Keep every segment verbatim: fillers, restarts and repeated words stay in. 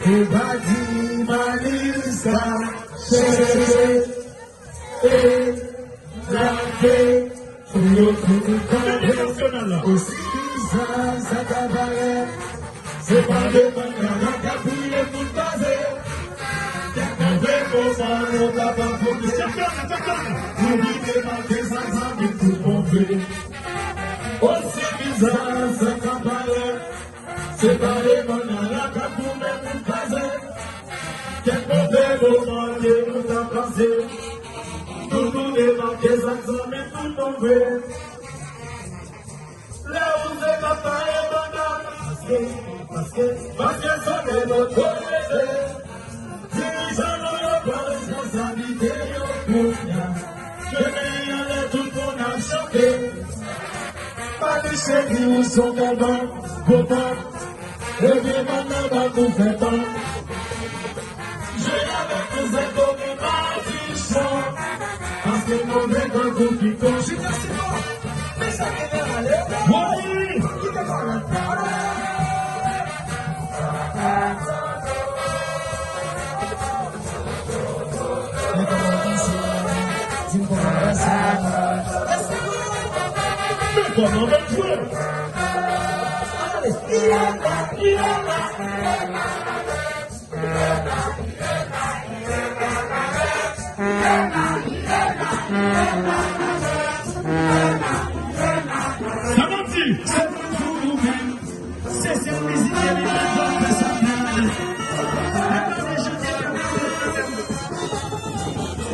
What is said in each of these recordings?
Ou pa di Maliska chèche e lave pou yo tout kanpe. Osi bizar sa ka parèt, se pa de mannyè la ka priye moun pase. Kèk move mo sa yo ta pa pou ki pou ki te make sa zanmi tout move. Osi bizar sa ka parèt, se pa de mannyè la ka tounen moun kraze. Kèk move moman ke nou ta pase, nou tounen make sa zanmi tout move. Lè ou se kap taye banda, paske, paske, paske se de bò twò leve. Dirijan nou yo pran responsablite yo kounye a. Ke peyi anlè tout moun ap chante. Mali cheri ou se yon gwo ban, gwo ban. Leve ban nan ban pou fè tan. Jwe avèk nou zèto men madichon. Paske move tankou piton. Junior Simon, men sa gen nan ale. Woy! Kite kòlèt. Ale! Men kòman w panse la? Di m kòman w panse la? Men kòman w jwe? Ale! Sa m ap di, se pou nou menm. Se sèl mizik ke li mèt ap fè sa byen ale.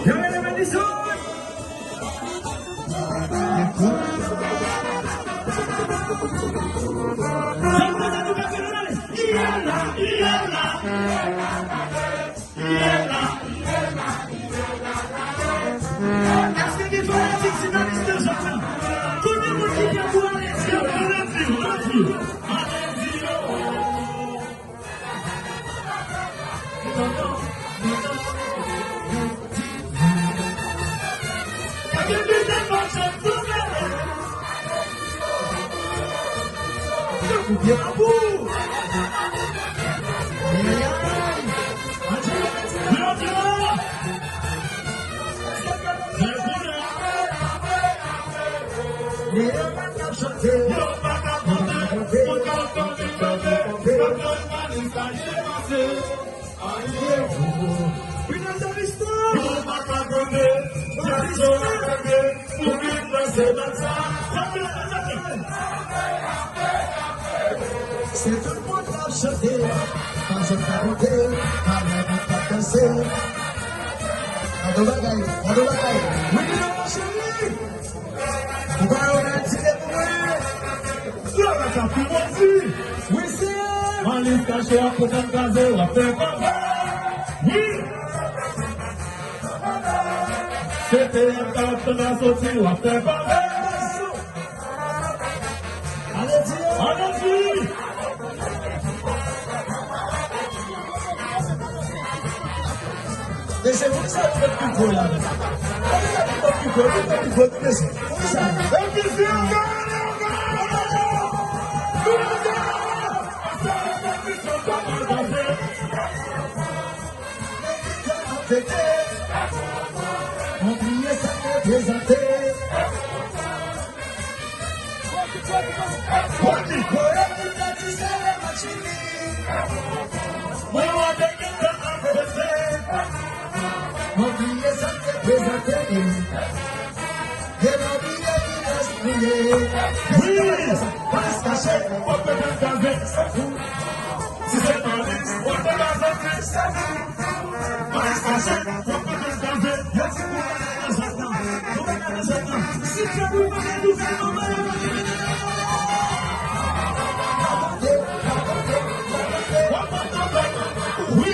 Yo rele Madison. Sa m panse nou pa fè nou ale. Iyala, iyala. Èske gen fanatik Titanis nan zòn nan? Konbyen moun ki prè pou ale di yo, ale di yo, ale di yo, ale di yo? Tankou pye babou. Ayayay. Yo di la. Yo di la. Yo pa ka chante. Yo pa ka chante. Yo pa ka chante. Yo pa ka chante. Yo pa ka chante. Yo pa ka chante. Se tout moun k ap chante, pa janm ka konte, pa lè moun k ap danse. Gade yon bagay, gade yon bagay. Wi, wi, non, cheri. Ou pa wè yon ti de pou mwen. Flora sa pi bon di. Wi, se. Malice caché ap pretann kraze, w ap fè kòb. Wi. Se teyat k ap tann a soti, w ap fè kòb. Ale di. Ale di. Mesye, poukisa nou met mikwo la menm? Poukisa nou met mikwo? Nou met mikwo tou, mesye. Poukisa? Epi si yo gade, yo gade, yo gade. Ann bliye sa k te prezante. Mwen bliye sa k te prezante. Mwen bliye sa k te prezante. Depi w bliye ki klas nou ye. Wi! Malice caché, w ap pete l gaze. Si se Malice, w ap pete l gaze. Malice caché, w ap pete l gaze. Yo di pou mwen nan zòn nan. Pou mwen nan zòn nan. Si se pou mwen nan zòn nan. Wi!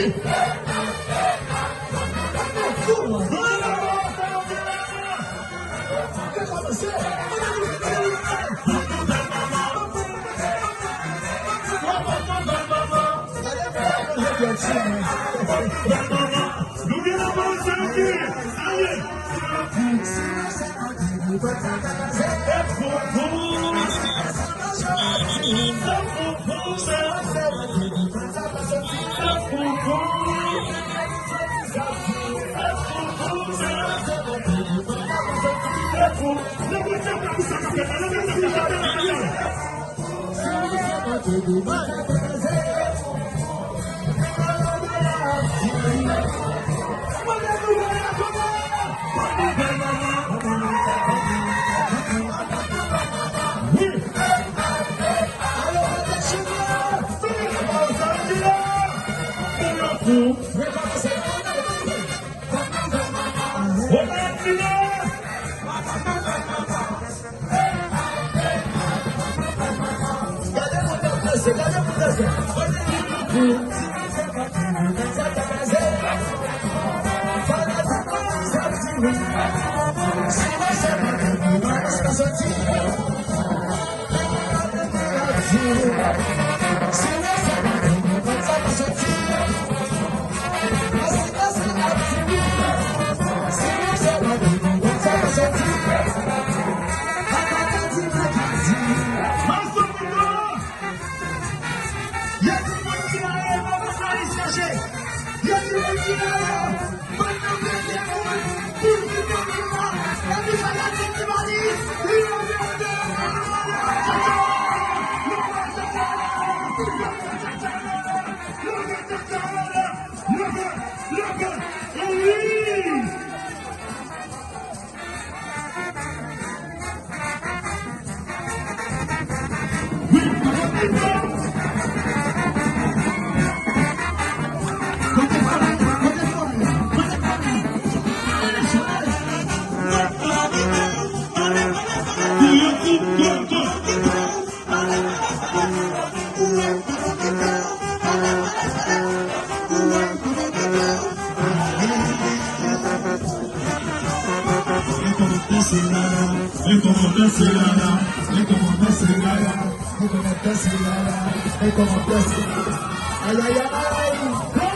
Ayayay!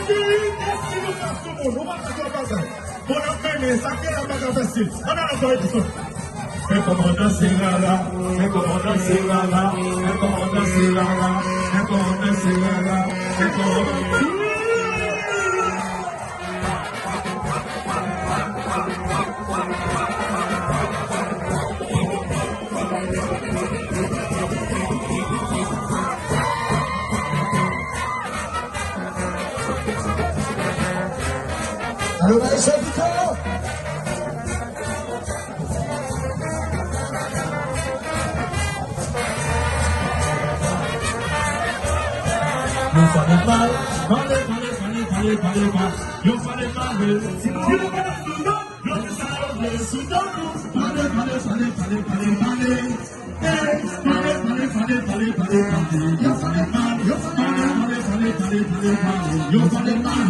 Bon, n ap mennen, sa k te la pa ka fasil. Ann al ankò, Edison. Men kòman w danse, Rara. Men kòman w danse, Rara. Men kòman w danse, Rara. Men kòman w danse, Rara. Men kòman w danse. Alo, Maestro Vito! Nou fò nèt mal, pale, pale, pale, pale, pale, pale, yo fò nèt mal, si nou yo pa sou do, yo di sa yo vle sou do nou, pale, pale, pale, pale, pale, pale. Pale, pale, pale, pale, pale, pale. Yo pale mal, yo pale mal, yo pale, pale, pale, pale, pale, pale. Yo pale mal,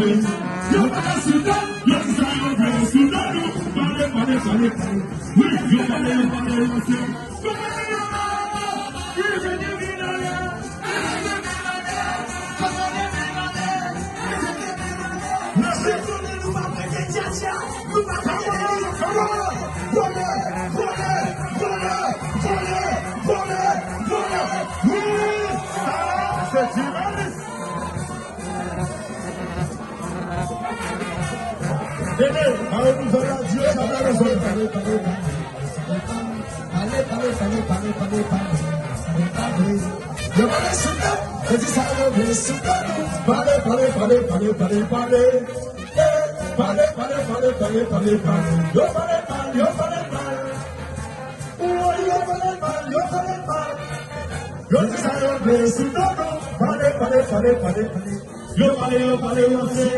yo pale sou do, yo di sa yo vle sou do nou. Pale, pale, pale, pale. Wi, yo pale, yo pale, yo se. Wi, sa se Timalis. Tande, pa yo nouvèl radyo, sa pa bezwen. Pale, pale, pale, pale, pale, pale, pale. Yo pale sou tèt, yo di sa yo vle sou tèt. Pale, pale, pale, pale, pale, pale. Eh, pale, pale, pale, pale, pale, pale. Yo pale mal, yo pale mal. Oh, yo pale mal, yo pale mal. Yo di sa yo vle sou tèt. Pale, pale, pale, pale, pale. Yo pale, yo pale, yo se.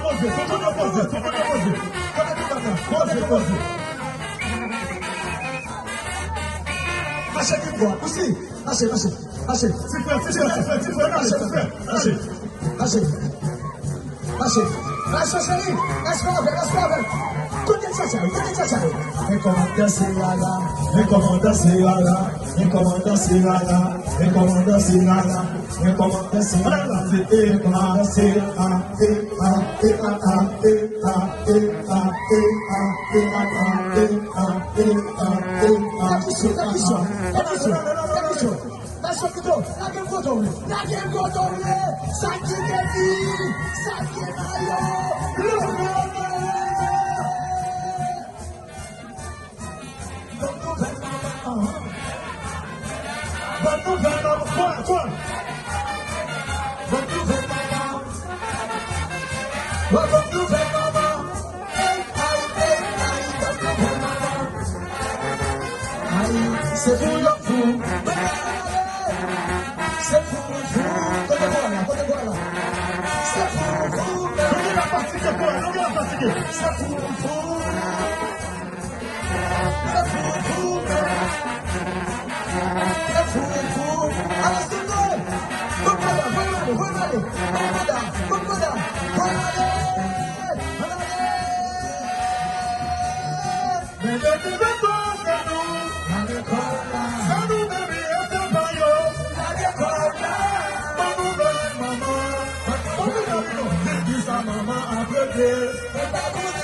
Poze, poze, poze, poze, poze. Poze, poze. Mache ki bò, pousi. Mache, mache, mache. Ti frè, ti frè, ti frè, ti frè, mache, ti frè, mache. Mache. Mache. Mache, cheri. Respè avè, respè avè. Kote tchatcha yo, kote tchatcha yo. Men kòman danse a la, men kòman danse a la, men kòman danse a la, men kòman danse a la, men kòman danse a la. Se e a, e a, e a, e a, e a, e a, e a, e a, e a, e a, e a. Pèkisyon, pèkisyon, pèkisyon, pèkisyon. Pèkisyon pito, lage m kote w ye, lage m kote w ye. Sa ki depi, sa ki mayo, leve, leve, leve. Bòn nouvèl, manman. Bòn nouvèl, manman. Kwa, kwa? Bòn nouvèl, manman. Bòn nouvèl, manman. Ey, ay, ey, ay, bòn nouvèl, manman. Ay, se pou yo fou. Se pou fou. Kote kwa la? Kote kwa la? Se pou fou. Nou gen la fatige, kwa? Nou gen la fatige. Se pou fou. Manman ap rete.